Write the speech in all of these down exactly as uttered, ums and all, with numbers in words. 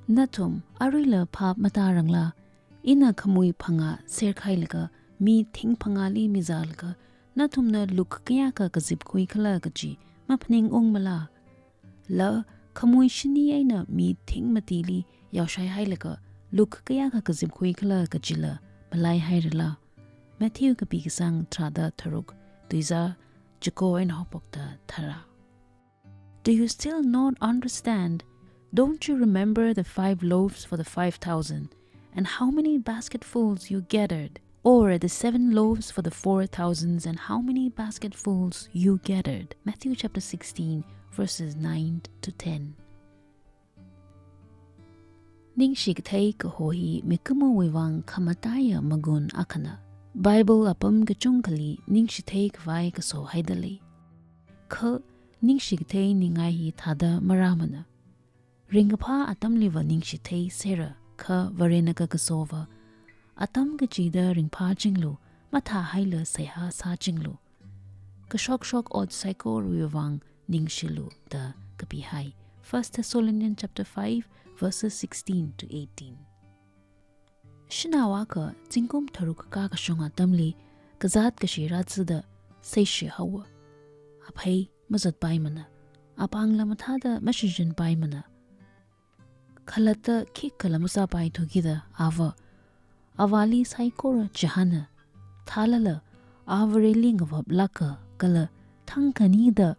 Nathum aruila phap matāranglā? Ina khamui phangā serkhailaga mi thing phangāli mizālaga nathumna luk kayākha kazipkhuikhala kaji maphaningungmala? La khamui shini eina mi thing matili yaoshai hailaga luk kayākha kazipkhuikhala kajila malaihairala? Matthew kapi kasang tharāda tharuk, tuizā chiko eina haophokta tharā. Do you still not understand? Don't you remember the five loaves for the five thousand, and how many basketfuls you gathered? Or the seven loaves for the four thousands, and how many basketfuls you gathered? Matthew chapter sixteen, verses nine to ten. Ningshikathei kaho hi mikumowui vang khamataiya magun akhana. Bible apam kachungkhali ningshithei khavai kasohaida lei. Kha ningshikathei ningai hi thāda marāmana. Ringkaphā atamliva ningshithei sera, kha Varena kakasova, atam kachida ringphāchinglu, mathāhaila seihā sāchinglu. Kashokshok ot saikorawui vang ningshilu da kapihai. First Thessalonians chapter five, verses sixteen to eighteen. Shanao akha zingkum tharuk kakashung atamli kazāt kashi rāzada seishihaowa. Aphei mazatpaimana. Apāngla mathāda mashichinpaimana. Khalatta khikhala masāpaithukida ava, avāli saikora chihāna. Thālala a Vareli ngavaplāka kala thangkhanida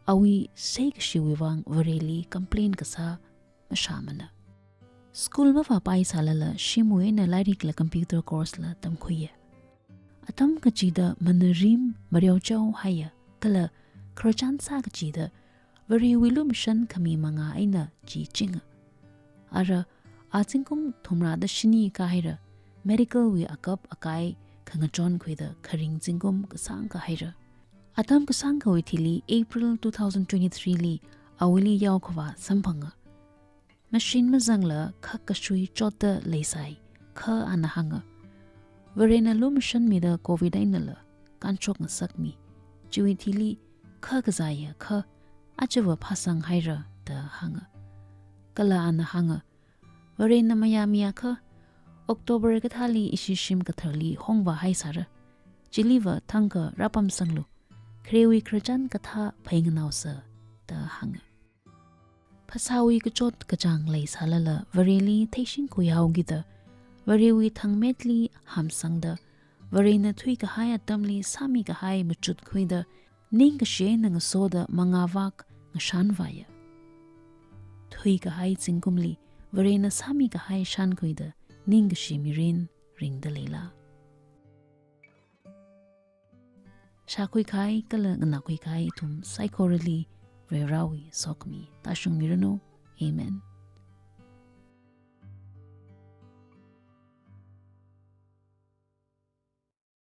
awui seikashiwui vang Vareli complain kasā mashāmana. School mavāpaisālala shimwui eina lairikla computer course la tamkhuiya. Atam kachida manarim mareochaohaiya, kala khararchan sā kachida Varewui lumashan khami mangā eina chichinga. Ara a zingkum thumrāda shini kāhaira, medical wui akap akai khangachonkhuida kharing zingkum kasāngkha haira. Atam kasāngkhawui thili April two thousand twenty-three li awuili yaokhavā samphanga. Machine mazangla khak kashui chotda leisai, kha ana hānga, Varena lumashanmida covid einala kanshok ngasakmi. Chiwui thili kha kazāya kha, ajava phāsanghaira da hānga. Kala ana hānga, Varena mayāmiakha, October kathāli ishi shim katharli hongvāhaisāra. Chiliva thangkha rāpamsanglu. Kharewui khararchan kathā phei nganaosa da hānga. Phasāwui kachot kachāng leisālala Vareli theishingkhuihaokida, Varewui thangmetli hamsangda, Varena thuikahai atamli sāmikahai machutkhuida, ningkashi eina ngasoda mangāvak ngashanvāya. Thuikahai zingkumli Varena sāmikahai shankhuida ningkashi mirin ringda leila? Shākhuikahai kala nganākhuikahai ithum saikorali Varewui sokhami tāshungmiranu. Amen.